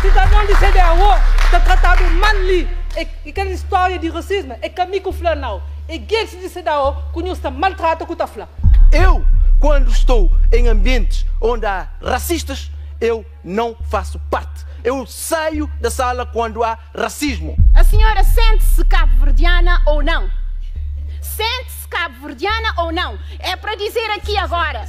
Sidadon di CDAO ta tratadu mal li. E kel storia di rasismu e ka mi ku fla nau. E gentis di CDAO ku nhos ta maltrata ku ta fla. Eu, quando estou em ambientes onde há racistas, eu não faço parte. Eu saio da sala quando há racismo. A senhora sente-se cabo-verdiana ou não? Sente-se cabo-verdiana ou não? É para dizer aqui agora.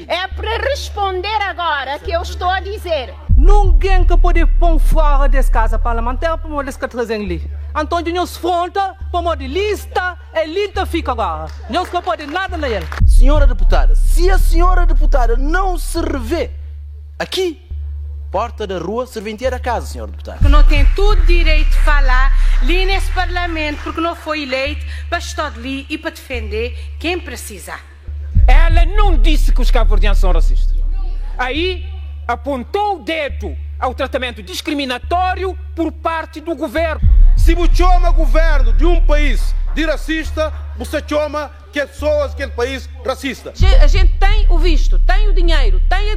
É para responder agora que eu estou a dizer. Nungen ka pode pon fora des casa parlamentar pamodi es ka trazen li. Anton dja nhos fronta pamodi lista é li nta fika agora. Nhos ka pode nada na el. Senhora deputada, se a senhora deputada não se revê aqui, porta da rua, serventia da casa, senhora deputada. Que no tem tudo direito de falar li nesse parlamento porque não foi eleito para estar li e para defender quem precisar. Ela não disse que os cabo-verdianos são racistas. Aí apontou o dedo ao tratamento discriminatório por parte do governo. Si bu txoma governo di um país di racista, bu sta txoma kel pessoas di kel país racista. A gente tem o visto, tem o dinheiro, tem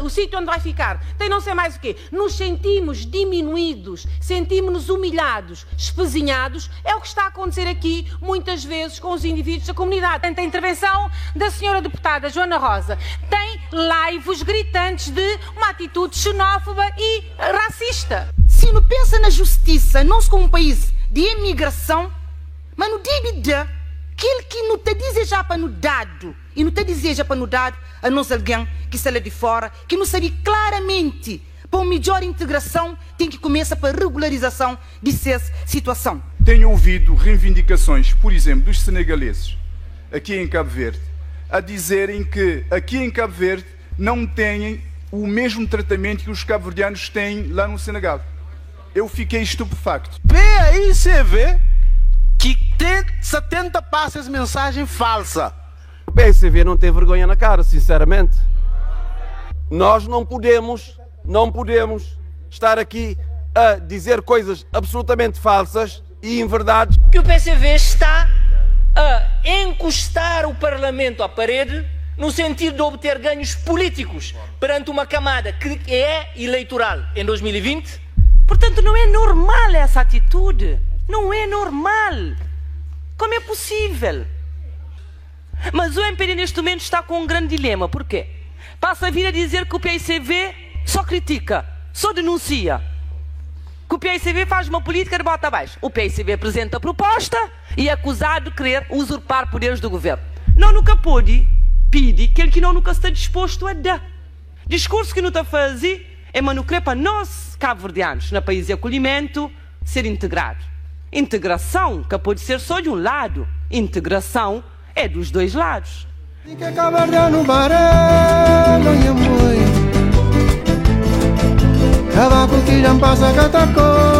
o sítio onde vai ficar, tem não sei mais o quê. Nos sentimos diminuídos, sentimos-nos humilhados, espezinhados. É o que está a acontecer aqui, muitas vezes, com os indivíduos da comunidade. A intervenção da senhora deputada Joana Rosa tem laivos gritantes de uma atitude xenófoba e racista. Se não pensa na justiça, nós como um país de imigração, mas não deve dar aquilo que não te deseja para no dado e não te deseja para no dado a nós alguém que está lá de fora, que não sabe claramente para uma melhor integração tem que começar para a regularização dessa situação. Tenho ouvido reivindicações, por exemplo, dos senegaleses aqui em Cabo Verde, a dizerem que aqui em Cabo Verde não têm o mesmo tratamento que os cabo-verdianos têm lá no Senegal. Eu fiquei estupefacto. PAICV que tem 70 passes mensagem falsa. O PICV não tem vergonha na cara, sinceramente. Nós não podemos estar aqui a dizer coisas absolutamente falsas e inverdades. Que o PCV está a encostar o Parlamento à parede no sentido de obter ganhos políticos perante uma camada que é eleitoral em 2020. Portanto, não é normal essa atitude. Não é normal. Como é possível? Mas o MPD neste momento está com um grande dilema. Porquê? Passa a vida a dizer que o PICV só critica, só denuncia. Que o PICV faz uma política de bota abaixo. O PICV apresenta a proposta e é acusado de querer usurpar poderes do governo. Não nunca pôde pedir aquele que não nunca está disposto a dar. Discurso que não está a fazer é mas não querer para nós, cabo-verdianos, no país de acolhimento, ser integrado. Integração que pode ser só de um lado. Integração é dos dois lados. Cavaco que já passa catacô.